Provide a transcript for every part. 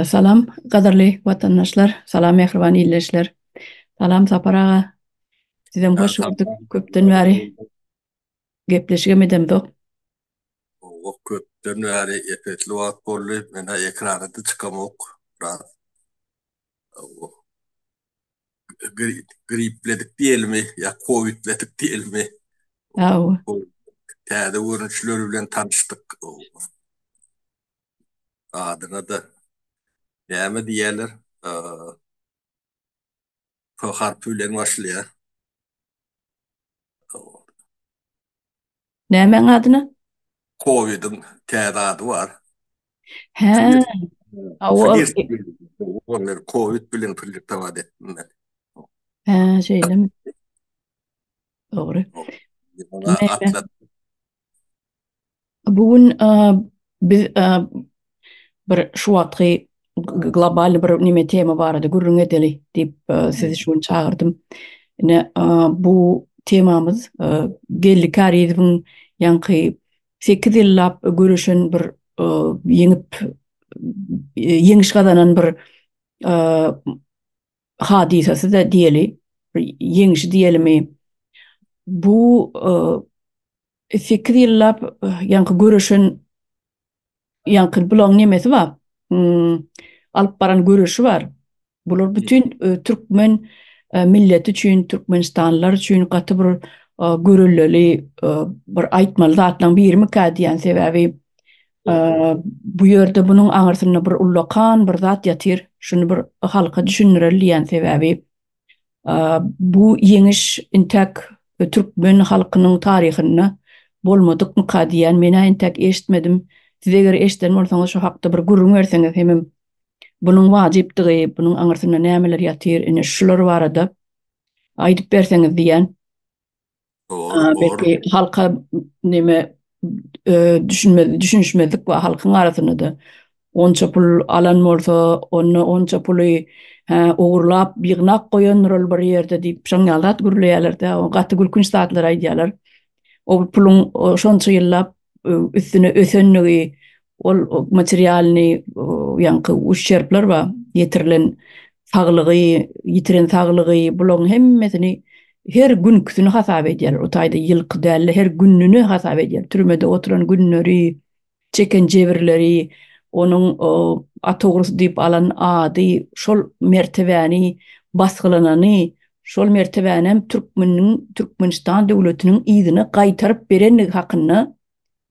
Salam gadyrly watandaşlar, salam mähriban ildeşler. Salam Sapar aga. Sizem hoş gördük. Köpden bäri gepleşigem edemzok. Hawa, köpden bäri ep-esli wagt boldy. Men-ä ekrana-da çykamok biraz. Hawa. Gripledik diýelimi ýa kowidledik diýelimi? Hawa. Täze görnüşleri bilen tanyşdyk. Adyna-da näme diýýärler? P harpy bilen başlaýar. Nämäň adyna? Covidiň täze ady bar. Hä. Flirt. Covid bilen flirtowat etdim men. Hä, şeýlemi? Dogry. Bu gün biz bir şu wagtky global bir nime tema barada gürrüň edeli diýip sizi şu gün çagyrdym. Ine bu temamyz Geldi Kärizowyň ýaňky 8 ýyllap göreşen bir ýeňip ýeňiş gazanan bir hadysasy da diýeli, ýeňişi diýelimi. Bu 8 ýyllap ýaňky göreşen ýaňky bulaň nemesi bar. Hmm, alyp baran göreşi bar. Bular bütün e, türkmen e, milleti üçin, türkmenistanlylar üçin gaty bir e, görelleli bir aýtmaly zatlaryň birimikä diýen sebäbi bu ýerde bunuň aňyrsynda bir ullakan bir zat ýatyr. Şuny bir halka düşündireli diýen sebäbi Bu ýeňiş intäk türkmen halkynyň taryhynda bolmadykmyka diýýän. Men-ä intäk eşitmedim. Siz eger eşiden bolsaňyz şu hakda bir gürrüň berseňiz hemem bunuň wajypdygy, bunuň aňyrsynda nämeler ýatyr, ine şular barada aýdyp berseňiz diýýän. Belki halka neme düşünmez, düşünişmezlik bar halkyň arasynda-da. Onça pul alan bolsa, onda onça puly hä ogurlap, ýygnap goýandyr ol bir ýerde diýip, şoň ýaly zat gürleýärler-de, gaty gülkünç zatlar aýdýarlar. O puluň şonça ýyllap üstüne ösenligi, ol materialny ýaňky uşşerbler bar, ýetirilen saglygy, ýitiren saglygy, bularyň hemmesini her günküsini hasap edýärler. O taýda ýylky däl-de, her gününi hasap edýär. Türmede oturan günleri, çeken jebirleri, onuň at ogrusy diýip alan ady, şol mertebäni basgylanany, şol mertebäni türkmeniň, Türkmenistan döwletiniň yzyna gaýtaryp berenligi hakynda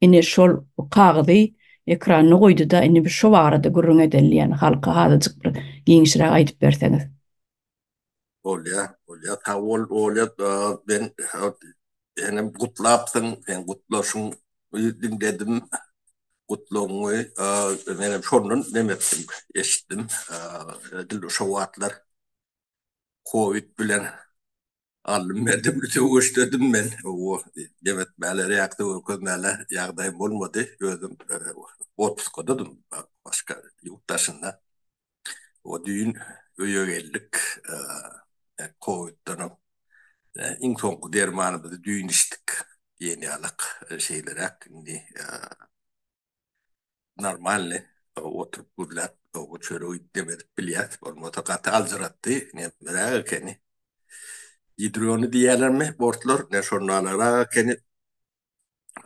ine şol kagyzy ekranda goýdy-da, indi biz şo barada gürrüň edeli diýýän, halka azajyk bir giňişräk aýdyp berseňiz. Bolýar, bolýar. Sag bol, Olýa. Men senem gutlapsyň, seň gutlaşyň diňledim. Gutlagyňy menem şondan neme etdim, eşitdim. Edil şo wagtlar kowid bilen aldym berdim söweşdedim men. O neme etmäle, reaksiýa görkezmäle ýagdaýym bolmady. Özüm otpuskadadym başga ýurt daşynda. O düýn öýe geldik. Kowidden iň soňky dermanymyzy düýn içdik diýen ýalyk şeýleräk indi normalny oturyp gürläp o çöregi dem edip bilýäs. Bolmasa gaty aljyratdy. Nemeräk ekeni. Ýidrony diýýärlermi bortlar? Ne şondanrak ekeni.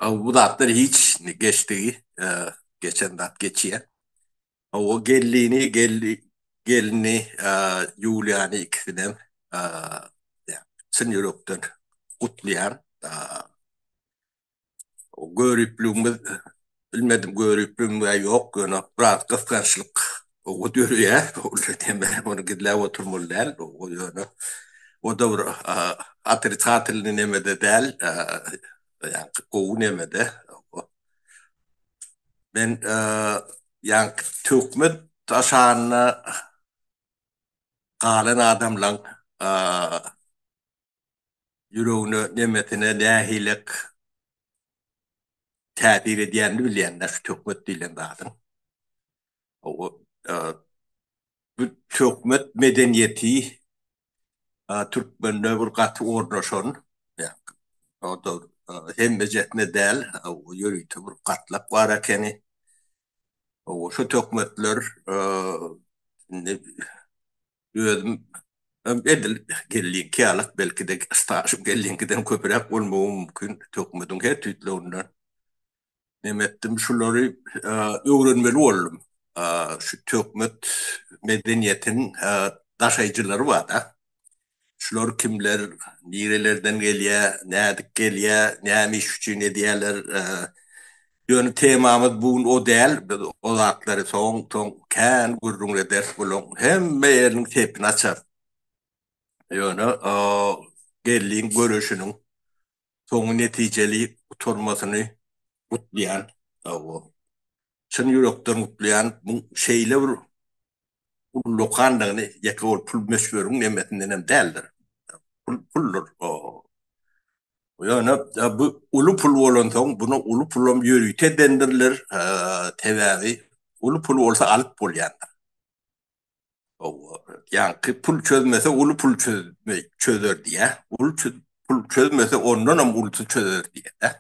Bu zatlar hiç geçdigi, geçen zat geçýär. O gelini, geldi, gelini, Ýuliýany ikisinem çyn ýürekden gutlaýan. Göripligimiz, bilmedim göripligim ýa ýok, ýöne biraz gysgançlyk o döreýär. Ony gizläp oturmaly däl, ýöne o-da bir otricatelnyý neme-de däl, ýa gowy neme-de. Men ýaňky töhmet aşagynda galan adamlaň ýüregine, nemesine nähilek täsir edýänini bilýän-dä şu töhmet diýlen zadyň. Bu töhmet medeniýeti türkmende bir gaty ornaşan, o-da hemmejesine däl, ýörite bir gatlak bar ekeni. Şu töhmetler indi özüm edil gelliňki ýalak, belki-de stažym gelliňkiden köpräk bolmagy mümkin, töhmediň her tüýtlüginden neme etdim, şulary öwrenmeli boldum. Şu töhmet medeniýetiniň daşaýjylary bar-da. Şular kimler, nirelerden gelýär, nädip gelýär, näme iş üçin edýärler. Ýöne temamyz bu gün o däl, biz o zatlary soň, soň kän gürrüň ederis bulaň hemme ýeriniň sepini açarys. Ýöne Geldiň göreşiniň soňy netijeli gutarmasyny gutlaýan. Çyn ýürekden gutlaýan. Bu şeýle bir ullakandygyny ýeke ol pul möçberiň nemesinden hem däldir. Pul puldur. Ýöne bu uly pul bolansoň, bunu uly pulam ýörite edendirler. Sebäbi uly pul bolsa alyp bolýandyr. Ýaňky pul çözmese uly pul çözer diýýär. Uly pul çözmese ondanam ulusy çözer diýýär.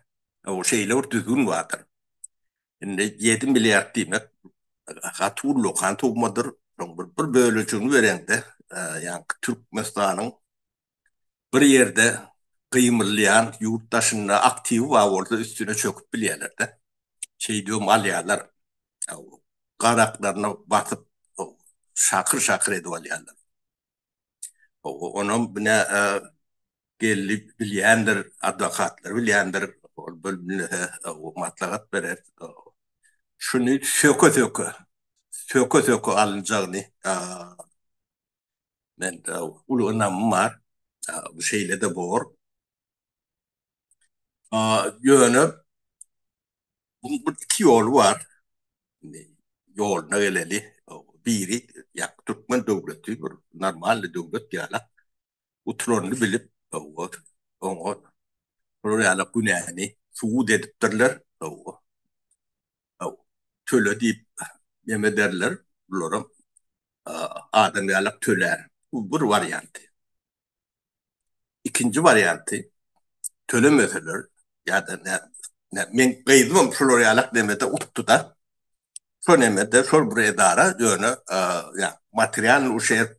O şeýle bir düzgün bardyr. Indi 7 milliard diýmek gaty ullakan summadyr. Şoň bir, bir bölejigini bereňde, ýaňky Türkmenistanyň bir ýerde gymylýan ýurt daşynda aktiwi bar bolsa üstüne çöküp bilýärler-de. Şeýdibem alýarlar. Garaklaryna basyp şakyr-şakyr edip alýarlar. Onam bine Geldi bilýändir, adwokatlar bilýändir, ol bilmese maslahat berer. Şuny söke-söke, söke-söke alynjagyny men uly ynamym bar. Bu şeýle-de bor. Ýöne Buň bir iki ýoly bar. Indi ýoluna geleli. Biri ýa türkmen döwleti bir normalny döwlet ýalak utulanyny bilip oňa şolar ýalak günäni subut edipdirler. Töle diýip neme ederler. Bularam adam ýalak tölär. Bu bir warianty. Ikinji warianty tölemeseler ýa-da men gyzymam şular ýalak nemede utdy-da. Şo nemede şol bir edara ýöne ýa materialnyý uşerb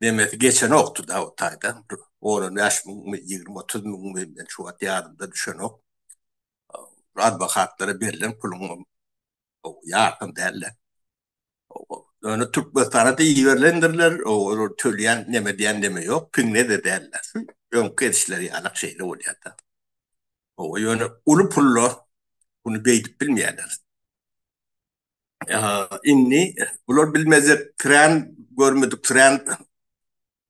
nemesi geçenokdy-da o taýda. On-on bäş müňmi, 20-30 müňmi men şu wagt ýadymda düşenok. Adwokatlara berlen puluň ýarpam däl-de. Ýöne Türkmenistana-da iberilendirler, olar töleýän neme diýen neme ýok, piňne-de däller. Şu öňki edişleri ýalak şeýle bolýar-da. Hawa, ýöne uly pulla muny beýdip bilmeýärler. Indi bular bilmezek trend, görmedik trend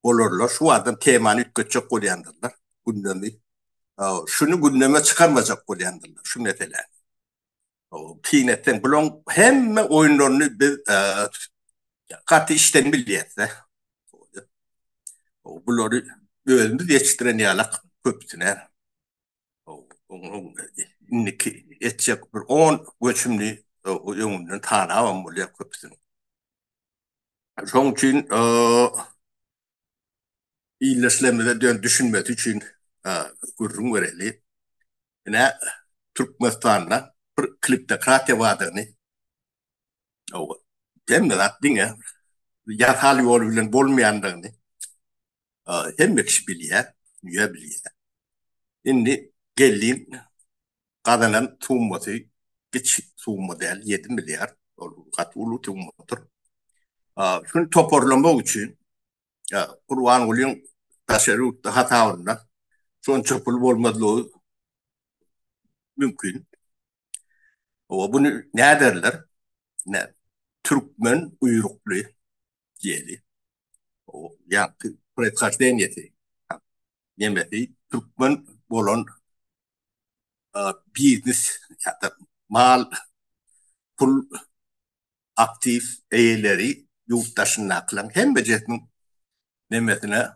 bolarlar. Şu adam temany üýtgetjek bolýandyrlar, gündemi. Şuny gündeme çykarmajak bolýandyrlar, şu meseläni. Syn etseň, bulaň hemme oýunlaryny biz gaty içden bilýäs-de. Bulary özümiz ýetişdiren ýalak köpüsine. Indiki etjek bir on göçümli öňünden tanabam bolýar köpüsini. Şoň üçin ildeşlerimize dön düşünmesi üçin gürrüň bereli. Ine, Türkmenistanda bir kleptokratiýa bardygyny hemme zat diňe ýasal ýol bilen bolmaýandygyny hemme kişi bilýär, dünýä bilýär. Indi gelin gazanan summasy kiçi summa däl, 7 milliard, ol gaty uly summadyr. Şuny toparlamak üçin Gurbangulyň daşary ýurtda hasabynda şonça pul bolmazlygy mümkin. Owa, buny näderler? Ne, türkmen guýrukly diýeli. O ýa proishoždeniýesi, nemesi türkmen bolan biznes ýa-da mal, pul aktiw eýeleri ýurt daşyndakylaryň hemmejesiniň nemesine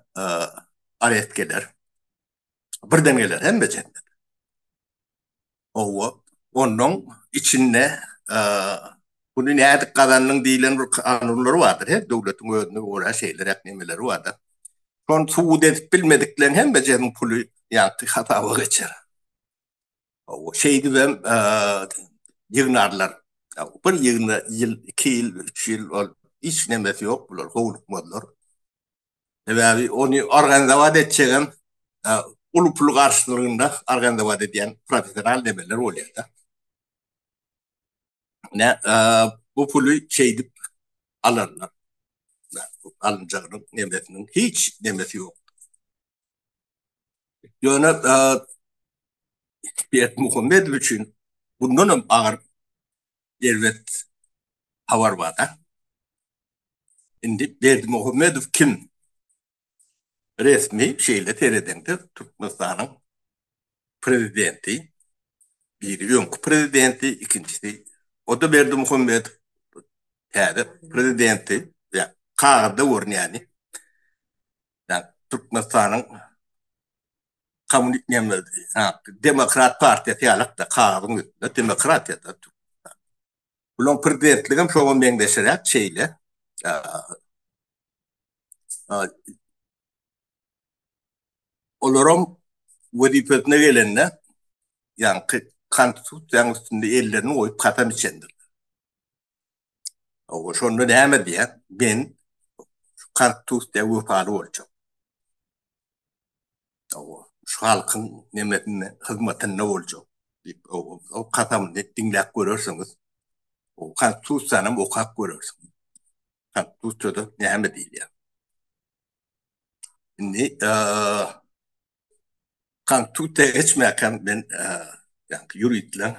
arest geler. Birden geler hemmejesine. Hawa, onnoň içinde muny nädip gazandyň diýlen bir kanunlary bardyr. Her döwletiň özüne görä şeýleräk nemeleri bardyr. Şony subut edip bilmedikleriň hemmejesiniň puly ýaňky hasaba geçer. Şeýdibem ýygnarlar. Bir ýygyna ýyl, iki ýyl, üç ýyl ol hiç nemesi ýok bular, howlukmazlar. Sebäbi ony organizowat etjegem uly pul garşylygynda organizowat edýän professional nemeler bolýar-da. Ne bu puly şeýdip alarlar. Alynjagynyň nemesiniň hiç nemesi ýok. Ýöne Berdimuhamedow üçin bundan hem agyr erbet habar bar-da. Indi Berdimuhamedow kim? Resmi şeýle seredeňde Türkmenistanyň prezidenti, biri öňki prezidenti, ikinjisi o-da Berdimuhamedow, täze prezidenti, ýa kagyzda görünýäni. Ýa Türkmenistanyň kommunist näme, demokrat partiýasy ýalak-da kagyzyň üstünde demokratiýa-da Türkmenistan. Bulaň prezidentligem şoňa meňzeşiräk şeýle. Olaram wezipesine gelende ýaňky konstitusiýanyň üstünde ellerini goýup kasam içendirler. Owa, şonda näme diýýär? Men şu konstitusiýa wepaly boljak. Owa, şu halkyň nemesinde, hyzmatynda boljak diýip, o kasamyny diňläp görersiňiz. O konstitusiýanam okap görersiňiz. Konstitusiýada näme diýilýär? Indi konstitusiýa geçmäkäm men ýaňky ýuridler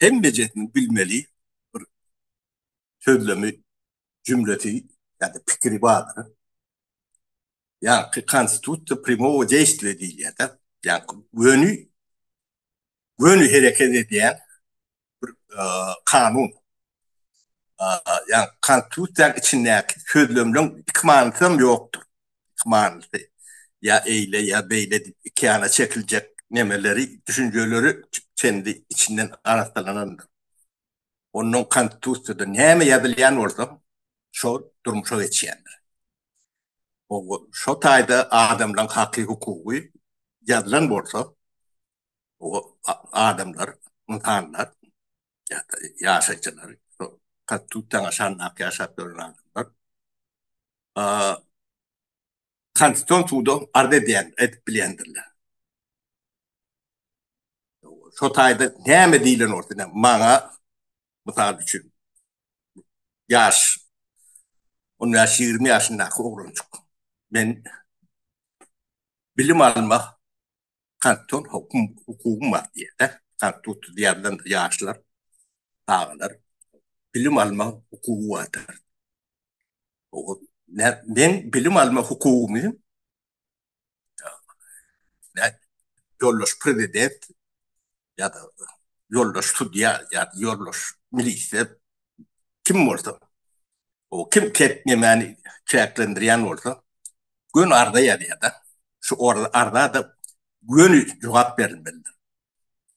hemmejesini bilmeli bir sözlemi, jümlesi ýa-da pikiri bardyr. Ýaňky konstitusiýa primogo deýstwiýa diýilýär-de. Ýaňky göni göni hereket edýän bir kanun. Ýagny konstitusiýanyň içindäki sözlemleň iki manysam ýokdur. Iki manysy. Ýa eýle, ýa beýle diýip iki ýana çekiljek nemeleri, düşünjeleri çenli içinden arassalanandyr. Ondan konstitusiýada näme ýazylýan bolsa, şo durmuşa geçýändir. Şo taýda adamlaň haky-hukugy ýazylan bolsa, o adamlar, ynsanlar ýa-da ýaşaýjylar, konstitusiýanyň aşagyndaky ýaşap ýören adamlar konstitusion suda arz edýän, edip bilýändirler. Şo taýda näme diýlen bolsa, maňa mysal üçin ýaş 15-20 ýaşyndaky oglanjyk men bilim almak Konstitusion hukugym bar diýýär-de. Konstitusiýada ýazylan ýaşlar, çagalar bilim alma hukugy bardyr. Men bilim alma hukugymy ýoldaş prezident ýa-da ýoldaş sudýa ýa-da ýoldaş milisiýa kim bolsa, o kim nämäni çäklendirýän bolsa, göni arza ýazýar-da. Şu arza-da göni jogap berilmelidir.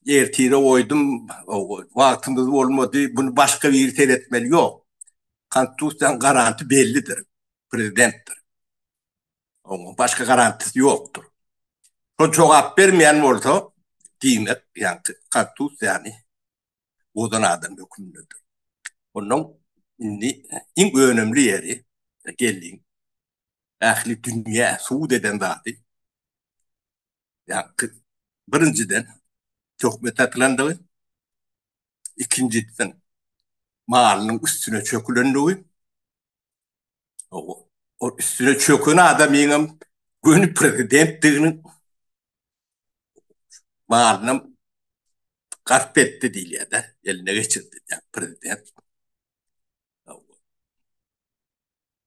Ertire goýdum, wagtymyz bolmady, muny başga biri seretmeli. Ýok. Konstitusiýanyň garanty bellidir, prezidentdir. Onuň başga garantysy ýokdur. Şo jogap bermeýän bolsa, diýmek, ýagny konstitusiýany bozan adam hökmündedir. Ondan indi iň önemli ýeri geldiň ähli dünýä subut eden zady ýagny birinjiden töhmet atylandygy, ikinjiden malynyň üstüne çökülendigi, o üstüne çöken adamyňam göni prezidentdigini malynam gasp etdi diýilýär-de, eline geçirdi diýýär prezident.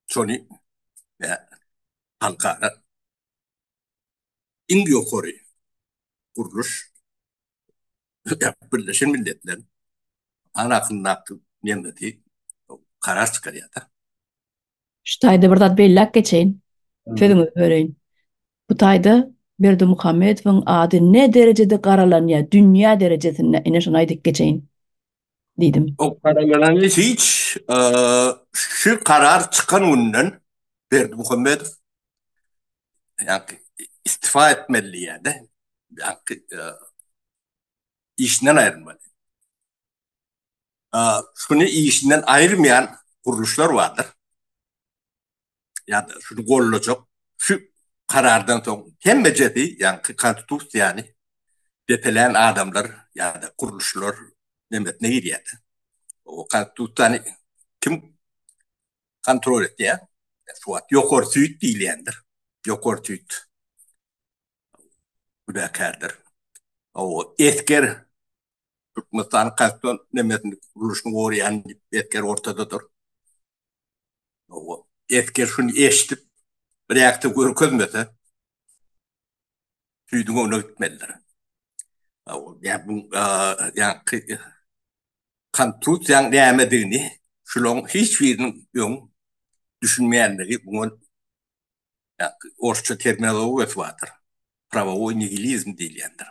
Şony halkara iň ýokary gurluş Birleşen Milletler han hakyndaky nemesi karar çykarýar-da. Şu taýda bir zat belläp geçeýin. Sözüňizi böleýin. Bu taýda Berdimuhamedowyň ady ne derejede garalanýar, dünýä derejesinde, ine şony aýdyp geçeýin diýdim. O garalanan hiç şu karar çykan günden Berdimuhamedow ýaňky istifa etmeli diýýär-de. Ýaňky işinden aýrylmaly. Şuny işinden aýyrmaýan gurluşlar bardyr. Ýa-da şuny gollajak şu karardan soň hemmejesi, ýaňky konstitusiýany depelän adamlar ýa-da gurluşlar nemesine girýär. O konstitusiýany kim kontrol edýär? Şu wagt ýokary süýt diýilýändir. Ýokary süýt günäkärdir. O esger Türkmenistanyň konstitusion nemesini gurluşyny goraýan esger ortadadyr. O esger şuny eşidip reaksiýa görkezmese süýdüň öňüne gitmelidir. Ýa bu ýa konstitusiýanyň nämedigini şularyň hiç biriniň öň düşünmeýänligi muňa orsça terminologiýasy bardyr. Prawowoý nigilizm diýilýändir.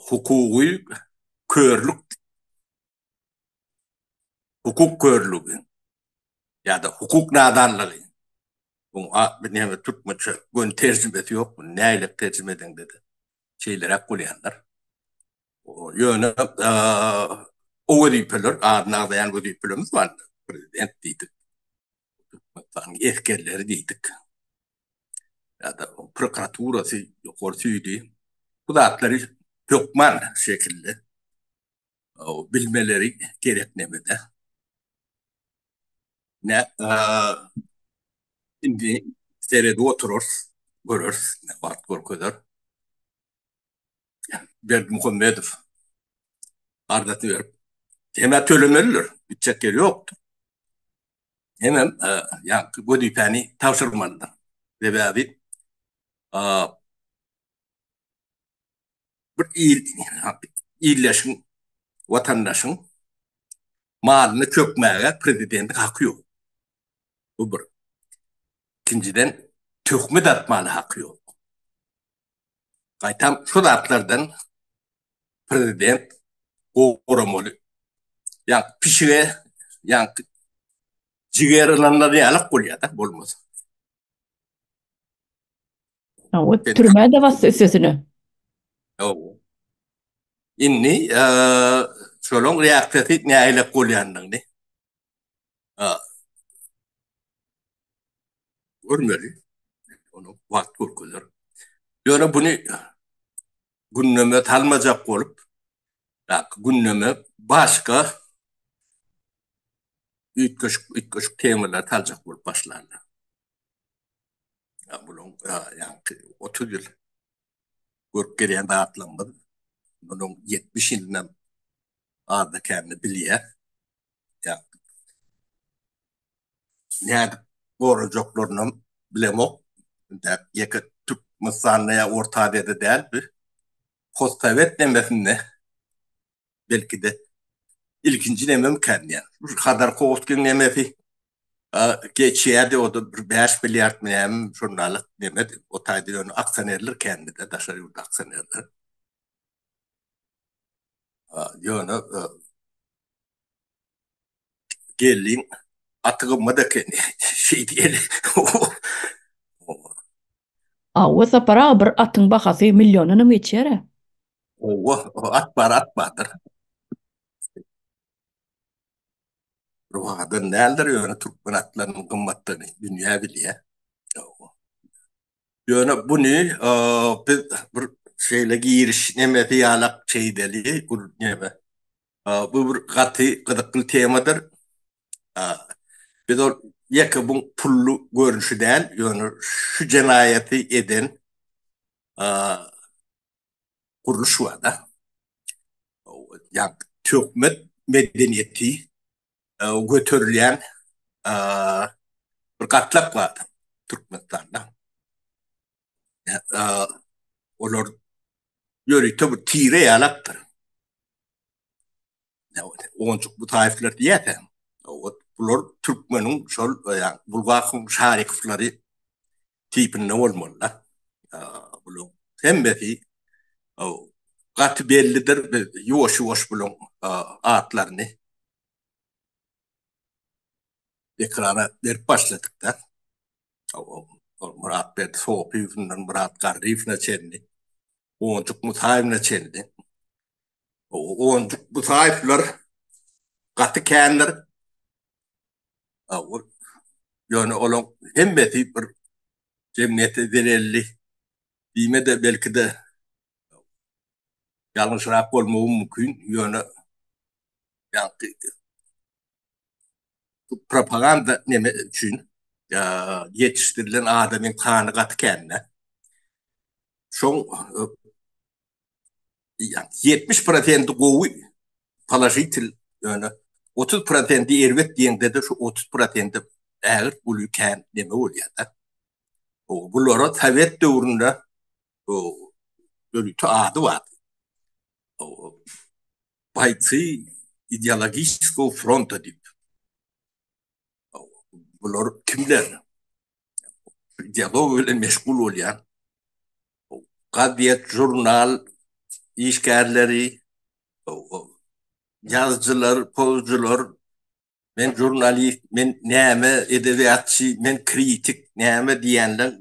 Hukugy körlük hukuk körlügi ýa-da hukuk nadanlygy. Bu bir näme türkmençe göni terjimesi ýok. Muny nähili terjime edeňde-de şeýleräk bolýandyr. Ýöne o wezipeler, adyny agzaýan wezipelerimiz bar. Prezident diýdik. Türkmenistanyň esgerleri diýdik. Ýa-da prokuraturasy, ýokary süýdi. Bu zatlary hökman şekilde bilmeleri gerek nemede. Ne indi seredip oturarys, göreris, ne wagt görkezer. Berdimuhamedow arzasyny berip, hem-ä tölemelidir, gitjek ýeri ýokdur. Hemem ýaňky wezipäni tabşyrmalydyr. Sebäbi bir il illeşiň, watandaşyň malyny çökmäge prezidentiň haky ýok. Bu bir. Ikinjiden töhmet atmaly haky ýok. Gaýtam şu zatlardan prezident goramaly. Ýa pişige ýa jiger ynanlar ýalak bolýar-da bolmasa. O türmä-de basdy üstesine. Hawa. Indi şolaň reaksiýasy nähilek bolýandygyny görmeli. Ony wagt görkezer. Ýöne buny gündeme salmajak bolup, gündeme başga üýtgeşik üýtgeşik temalar saljak bolup başlarlar. Ya buluň ýaňky 30 ýyl görüp gelýän zatlarymyz munuň 70 ýylyndan azda kände bilýär. Ýa nädip gorajaklarynam bilemok. Entäk ýeke Türkmenistanda ýa Orta Aziýada däl bu postsowet nemesinde belki-de ilkinji nememikän diýýän. Hodorkowskiň nemesi geçýärdi, o-da bir 5 milliardmy näme şondalyk nemedi. O taýda ýöne aksionerler kändi-de, daşary ýurt aksionerler. Ýöne gelin aty gymmat ekeni. Şeý diýeli. Awa Sapar aga bir atyň bahasy milliondanam geçýär-ä. Owa, at bar, at bardyr. Ruhadan däldir, ýöne türkmen atlarynyň gymmatdygyny dünýä bilýär. Ýöne buny biz bir şeýle giriş nemesi ýalak şeýdeli, gül neme. Bu bir gaty gyzykly temadyr. Biz ol ýeke bu pully görnüşi däl, ýöne şu jenaýaty eden gurluş bar-da. Ýa töhmet medeniýeti göterilýän bir gatlak bar Türkmenistanda. Olar ýörite bir tire ýalakdyr. Onçuk bu taýflar diýýärse, bular türkmeniň şol Bulgakowyň Şarikowlary tipinde bolmaly-da. Bularyň hemmesi gaty bellidir. Biz ýuwaş-ýuwaş bularyň atlaryny ekrana berip başladyk-da. Myratberdi Sopyýewinden Myrat Garryýewine çenli, Onjuk Musaýewine çenli. Onjuk Musaýewler. gaty kändir. Ýöne olaň hemmesi bir jemgyýete zelelli diýme-de belki-de ýalňyşrak bolmagy mümkin, ýöne ýaňky propaganda neme üçin ýetişdirilen adamyň sany gaty kände. Şoň 70 prosenti gowy položitel ýöne 30 prosenti erbet diýeňde-de şu 30 prosenti ägirt uly kän neme bolýar-da. Bulara sowet döwründe ýörite ady bardy. Boýtsy ideologiçeskogo fronta diýip. Bular kimler? Ideologiýa bilen meşgul bolýan gazet, žurnal işgärleri, ýazyjylar, pozujular, men žurnalist, men näme edebiýatçy, men kritik, näme diýenler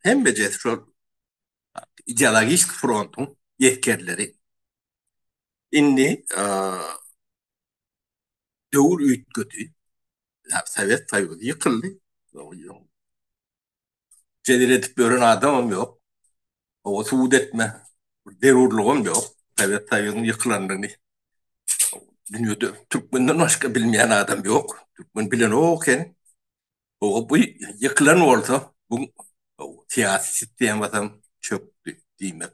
hemmejesi şol ideologik frontuň esgerleri. Indi döwür üýtgedi. Sowet Soýuzy ýykyldy. Jedel edip ýören adamam ýok. Oňa subut etme bir zerurlygam ýok. Sowet Soýuzynyň ýykylandygyny dünýede türkmenden başga bilmeýän adam ýok. Türkmen bilenok eken. Oňa bu ýykylan bolsa, bu syýasy sistemasam çökdi diýmek.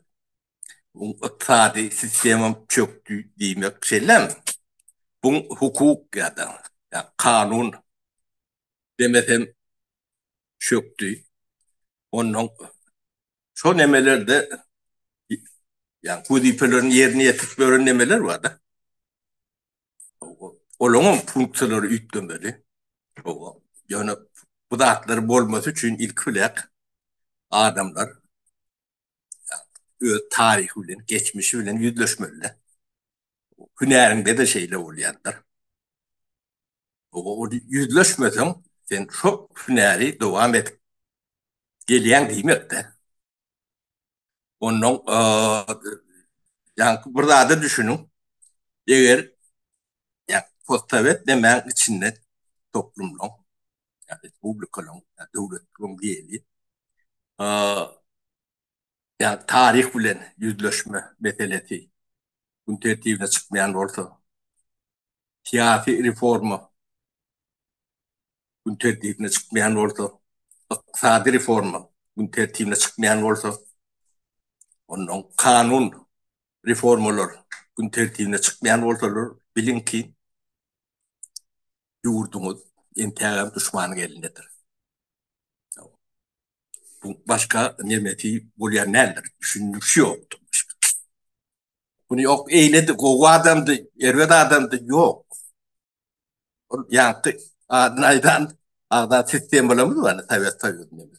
Bu ykdysady sistemam çökdi diýmek şeýlemi? Bu hukuk ýa-da kanun demesem çökdi. Ondan şo nemelerde ýa wezipelerini ýerine ýetirip ýören nemeler bar-da. Olaryň funksiýalary üýtgemeli. Ýöne bu zatlar bolmasy üçin ilki bilen adamlar öz taryhy bilen, geçmişi bilen ýüzleşmeli. Hünäriňde-de şeýle bolýandyr. Ýüzleşmeseň, sen şo hünäri dowam edip gelýäň diýmek-de. Ondan ýaňky bir zada düşüniň. Eger postsowet nemäň içinde toplumlaň, respublikalaň, döwletleriň diýeli, ýa taryh bilen ýüzleşme meselesi gün tertibine çykmaýan bolsa, syýasy reforma gün tertibine çykmaýan bolsa, ykdysady reforma gün tertibine çykmaýan bolsa, ondan kanun reformalar gün tertibine çykmaýan bolsalar, biliň ki, ýurduňyz entägem duşmanyň elindedir. Bu başga nemesi bolýan däldir, düşündirişi ýokdur başga. Muny ýok eýledi, gowy adamdy, erbet adamdy, ýok. Ol ýaňky adyny aýdan agza sistemalarymyz bar, Sowet Soýuzynda.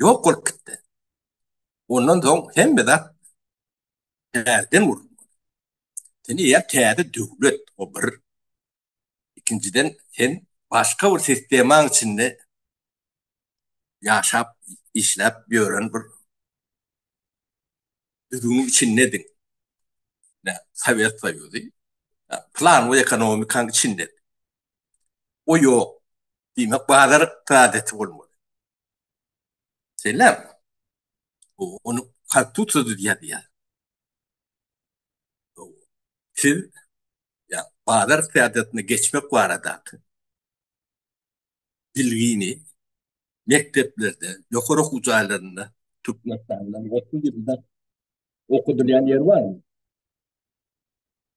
Ýok bolup gitdi. Ondan soň hemme zat täzeden gurulmaly. Sen eýýäm täze döwlet, o bir. Ikinjiden, sen başga bir sistemaň içinde ýaşap, işläp ýören bir düzgüniň içindediň. Sowet Soýuzy planowy ekonomikaň içinde. O ýok. Diýmek, bazar ykdysadyýeti bolmaly. Şeýlemi? Ony konstitusiýada ýazýar. Siz bazar ykdysadyýetine geçmek baradaky bilgini mekdeplerde, ýokary okuw jaýlarynda Türkmenistanda 30 ýylda okadylýan ýeri barmy?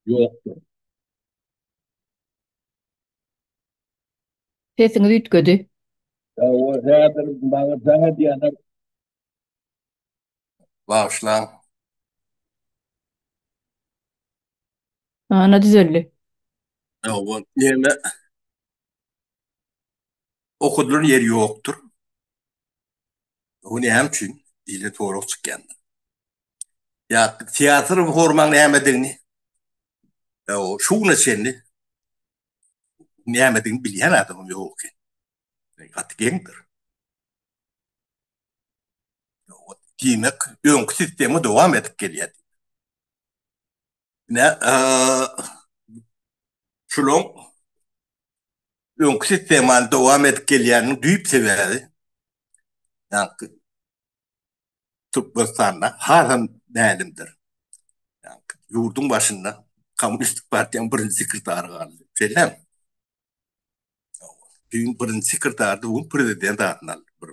Ýokdur. Sesiňiz üýtgedi. Hawa, häzir maňa jaň edýärler. Bagyşlaň. Ana düzeldi. Hawa, näme? Okudylan ýeri ýokdur. O näme üçin diýlen sorag çykýandyr. Ýa syýasy reformaň nämedigini o şu güne çenli nämedigini bilýän adamam ýok eken. Gaty geňdir. Diýmek, öňki sistema dowam edip gelýär. Ne? Şulaň öňki sistemany dowam edip gelýäniniň düýp sebäbi ýaňky Türkmenistanda hasam mälimdir. Ýaňky ýurduň başynda Kommunistik partiýanyň birinji sekretary galdy. Şeýlemi? Düýn birinji sekretardy, bu gün prezident adyny aldy. Bir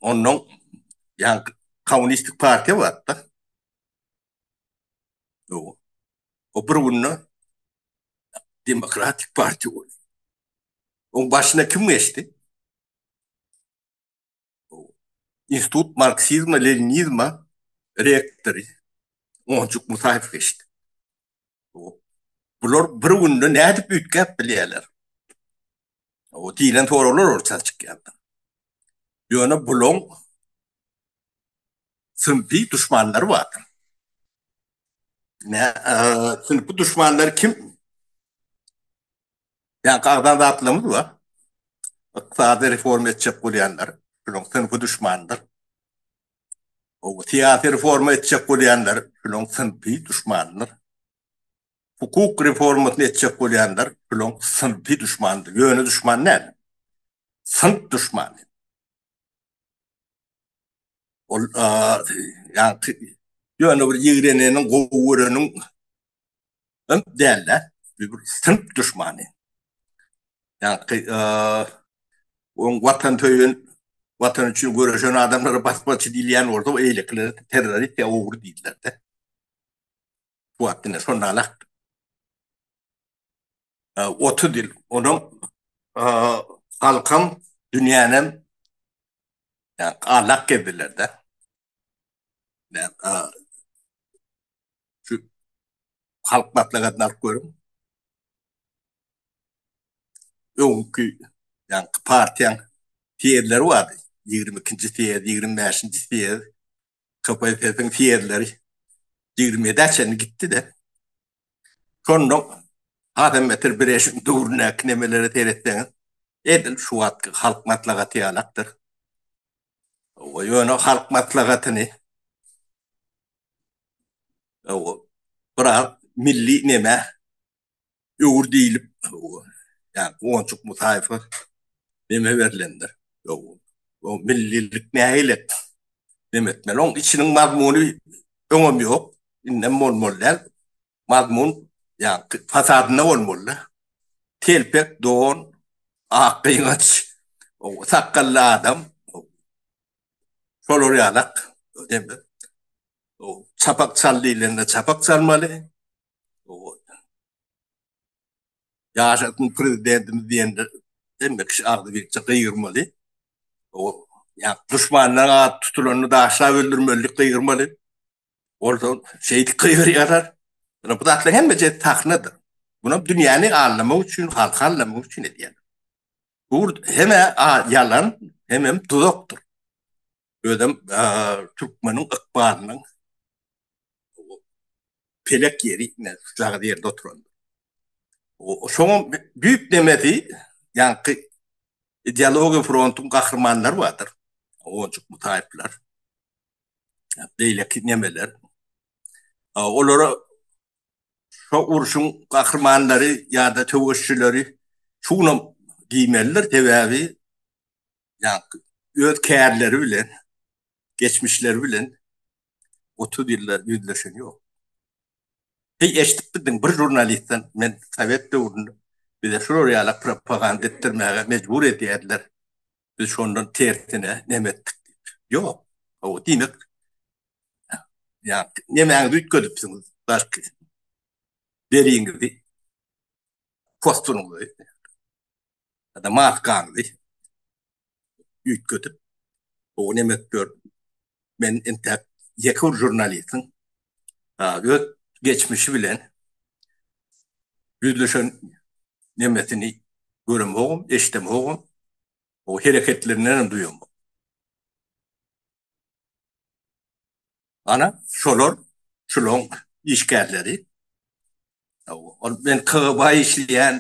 Ondan ýaňky kommunistik partiýa bardy. O bir günde demokratik partiýa boldy. Oň başyna kim geçdi? Institut marksizma, leninizma rektory Onjuk Musaýew geçdi. Bular bir günde nädip üýtgäp bilýärler? O diýlen soraglar orta çykýar. Ýöne bulaň synpy duşmanlary bardyr. Ne, synpy duşmanlary kim? Ýaňky agzan zatlarymyz bar. Ykdysady reforma etjek bolýanlar, şulaň synpy duşmanydyr. O syýasy reforma etjek bolýanlar, şulaň synpy duşmanydyr. Hukuk reformasyny etjek bolýanlar şulaň synpy duşmanydyr. Ýöne duşman däl. Synp duşmany. Ol ýaňky ýöne bir ýigreneniň, gowy göreniň däl-de, bir synp duşmany. Ýaňky oň watan söýen, watan üçin göreşen adamlara basmaçy diýilýän bolsa, eýlekilere terrorist ýa ogry diýdiler-de. Bu wagt ine şonda alak. 30 ýyl onuň halkam dünýänem alak gezdiler-de. Şu halk maslahatyny alyp görüň. Öňki ýaňky partiýaň sýezleri bardy. 22-nji sýez, 25-nji sýez. KPSS-iň sýezleri 27-ä çenli gitdi-de. Şonda hasam beter Brežnew döwründäki nemelere seretseňiz, edil şu wagtky halk maslahaty ýalakdyr. Ýöne halk maslahatyny biraz milli neme öwür diýlip, ýa Guwançuk Musaýewe neme berlendir. O millilik nähili neme etmeli? Oň içiniň mazmuny öňem ýok, indem bolmaly däl. Mazmun ýa fasadynda bolmaly. Telpek, don, ak gyňaç, sakgally adam. Şolar ýalak. Çapak çal diýlende çapak çalmaly. Ýaşasyn prezidentimiz diýende hemme kişi agzybirlikçe gygyrmaly. O ýa duşmandan at tutulanda daşlap öldürmelidik gygyrmaly. Bolsa şeýdip gygyrýarlar. Ýöne bu zatlaryň hemmesi sahnadyr. Munam dünýäni aldamak üçin, halky aldamak üçin edýärler. Bu hem-ä ýalan, hemem duzakdyr. Özem türkmeniň ykbalynyň pelek ýeri ine şujagaz ýerde oturandyr. Şoňam düýp nemesi ýaňky ideologiýa frontuň gahrymanlary bardyr. Owunjyk Mutaýewler. Beýleki nemeler. Olara şo urşuň gahrymanlary ýa-da söweşçileri şu günem diýmelidir. Sebäbi ýaňky öz kärleri bilen, geçmişleri bilen 30 ýylda ýüzleşen ýok. Heý eşidip bildiň bir žurnalistden men sowet döwründe bize şular ýaly propaganda etdirmäge mejbur edýärdiler. Biz şondan tersine neme etdik diýip. Ýok. O diýmek ýa nemäňizi üýtgedipsiňiz daşky deriňizi, postunyňyzy ýa-da maskaňyzy üýtgedip o neme edip ýör. Men entäk ýeke bir žurnalistiň öz geçmişi bilen ýüzleşen nemesini göremogam, eşidemogam, o hereketlerinden hem duýamok. Ana, şolar şulaň işgärleri. Ol men KGB işleýän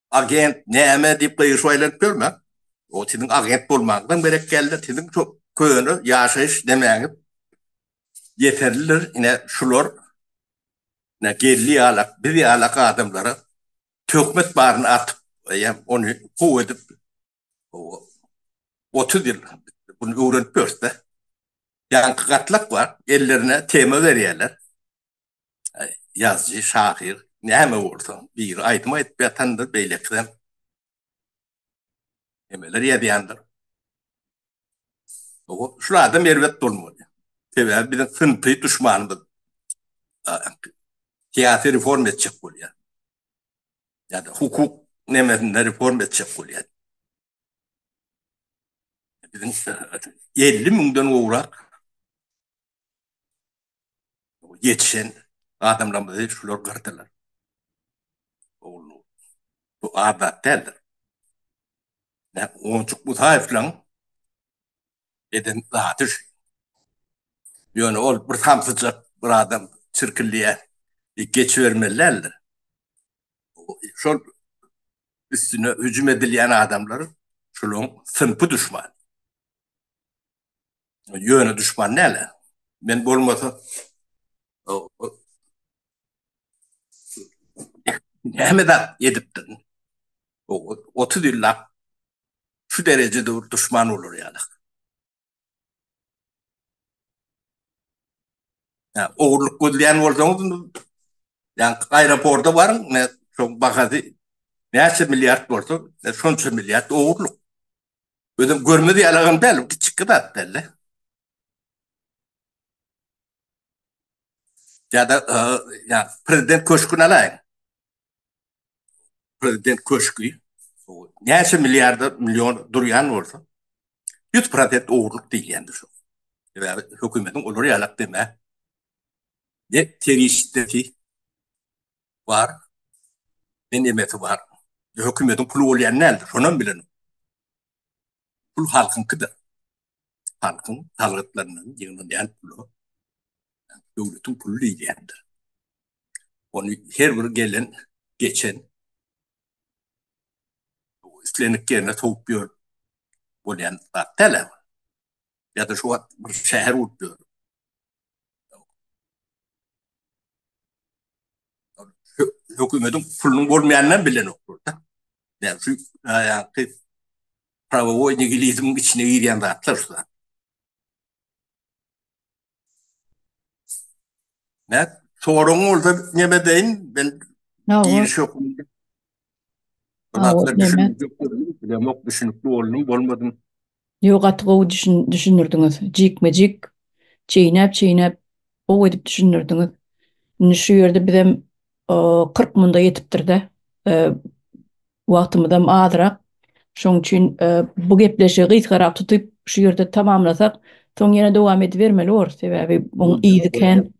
agent näme diýip gygyryşyp aýlanyp ýörme. O siziň agent bolmagyňyzam gerek däldir. Siziň şo köne ýaşaýyş nemäňiz ýeterlidir. Ine şular. Ne geldi ýalak, biz ýalak adamlara töhmet baryny atyp, ýa ony kow edip 30 ýyl bunu öwrenip ýörüs-de. Ýaňky gatlak bar, ellerine tema berýärler. Ýazyjy, şahyr, näme bolsa, biri aýdym aýdyp ýatandyr, beýlekisem nemeler ýazýandyr. Şul adam erbet bolmaly. Sebäbi biziň synpy duşmanymyz syýasy reform etjek bolýar. Ýa-da hukuk nemesinde reform etjek bolýar. Biziň 50 müňden gowrak ýetişen adamlarymyzy şular gyrdylar. Ogulnur. Bu az zat däldir. Onçuk Musaýewlaň eden zady şu. Ýöne ol bir samsyjak bir adam çirkilýär diýip geçibermeli däldir. Şol üstüne hüjüm edilýän adamlar şularyň synpy duşmany. Ýöne duşman däl. Men bolmasa näme zat edipdirin? 30 ýyllap şu derejede bir duşman bolar ýaly. Ýa ogurlyk gözleýän bolsaňyz, ýa aeroporta baryň, ne şoň bahasy näçe milliard bolsa, şonça milliard ogurlyk. Özem görmez ýalagam däl, kiçikki zat däl. Ýa-da ýa prezident köşgüni alaýyň. Prezident köşgi näçe milliarda million durýan bolsa, 100% ogurlyk diýilýändir şo. Sebäbi hökümetiň olar ýalak deme ne serişdesi bar, ne nemesi bar. Hökümetiň puly bolýan däldir, şonam bilen. Pul halkyňkydyr. Halkyň salgytlaryndan ýygnalýan pula döwletiň puly diýilýändir. Ony her bir gelen, geçen islendik ýerine sowup ýör bolýan zat däl. Ýa-da şu wagt bir şäher gurup ýör. Hökümetiň pulunyň bolmaýanyndan bilenoklar-da. Ýa şu ýa-da prawowoý nigilizmiň içine girýän zatlar şu zat. Näme soragyň bolsa neme deýin ben giriş hökmünde. Bu zatlar düşünjek bilemok düşünikli boldum bolmadym. Ýok gaty gowy düşündirdiňiz. Jikme-jik çeýnäp-çeýnäp gowy edip düşündirdiňiz. Indi şu ýerde bizem 40 munda ýetipdir-de. Wagtymyzam azrak. Şoň üçin bu gepleşigi gysgarak tutup şu ýerde tamamlasak, soň ýene dowam edibermeli borus. Sebäbi buň yzy kän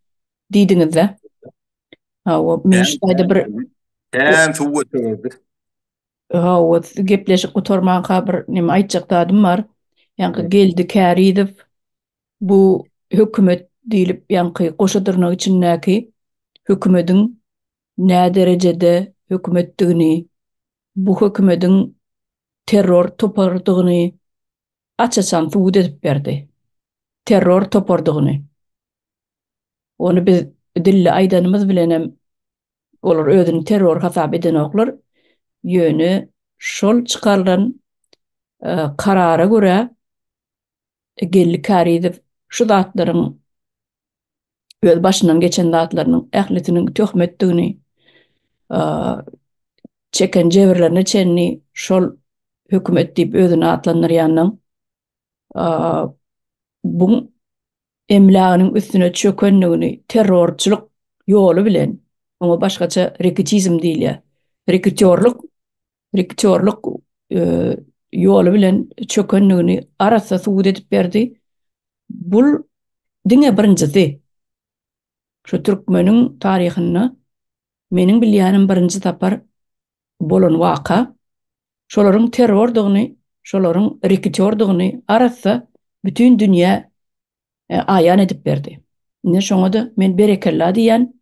diýdiňiz-de. Hawa, men şu taýda bir Kän suw götererdi. Hawa, gepleşik gutarmanka bir neme aýtjak zadym bar. Ýaňky Geldi Kärizow bu hökümet diýlip ýaňky goşa dyrnak içindäki hökümediň näderejede hökümetdigini, bu hökümediň terror topardygyny aç-açan subut edip berdi. Terror topardygyny. Ony biz dilli aýdanymyz bilenem olar özüni terror hasap edenoklar. Ýöne şol çykarylan karara görä Geldi Kärizow şu zatlaryň öz başyndan geçen zatlarynyň ählisiniň töhmetdigini, çeken jebirlerine çenli şol hökümet diýip özüni atlandyrýanyň bu emläginiň üstüne çökendigini terrorçylyk ýoly bilen, oňa başgaça reketizm diýilýär, reketýorlyk, reketýorlyk ýoly bilen çökendigini arassa subut edip berdi. Bul diňe birinjisi. Şu türkmeniň taryhynda meniň bilýänim birinji sapar bolan waka. Şolaryň terrordygyny, şolaryň reketýordygyny arassa bütin dünýä aýan edip berdi. Indi şoňa-da men berekella diýýän.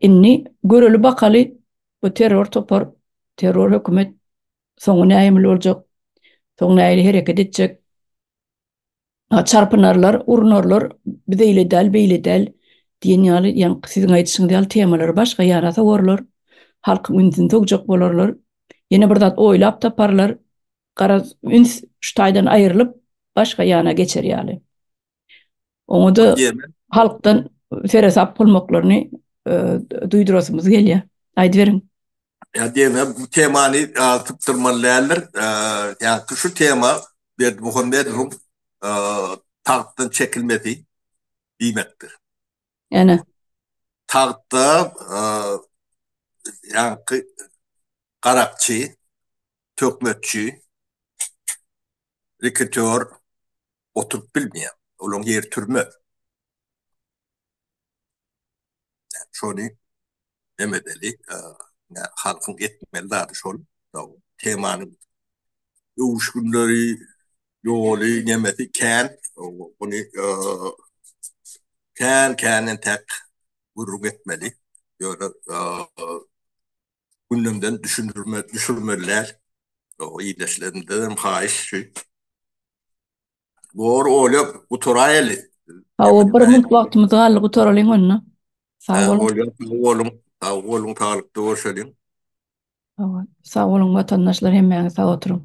Indi göreli bakaly bu terror topar, terror hökümet soňy nähili boljak, soň nähili hereket etjek. Çarpynarlar, urunarlar, biz eýle däl, beýle däl. Diýen ýaly, ýaňky siziň aýdyşyňyz ýaly temalary başga ýana sowarlar. Halkyň ünsüni sowjak bolarlar. Ýene bir zat oýlap taparlar. Garaz, üns şu taýdan aýrylyp, başga ýana geçer ýaly. Oňa-da halkdan seresap bolmaklaryny e, duýdurasymyz gelýär. Aýdyberiň. Ýa diýme, bu temany sypdyrmaly däldir. Ýa şu tema Berdimuhamedowyň tagtdan çekilmesi diýmekdir. Ene. Tagtda ýaňky garakçy, töhmetçi, reketör oturyp bilmeýär. Olaryň ýeri türme. Şony neme edeli, halkyň etmeli zady şol. Temanyň öwüşginleri, ýoly, nemesi kän. Muny kän-kän entäk gürrüň etmeli. Ýöne gündemden düşündirme, düşürmeli däl. Ildeşlerimden hem haýyş şu. Bor Olýa, gutaraýaly. Hawa, bir minut wagtymyz galdy, gutaralyň onda. Sag boluň. Olýa, sag boluň. Sag boluň, saglykda görşeliň. Hawa, sag boluň watandaşlar, hemmäňiz sag oturyň.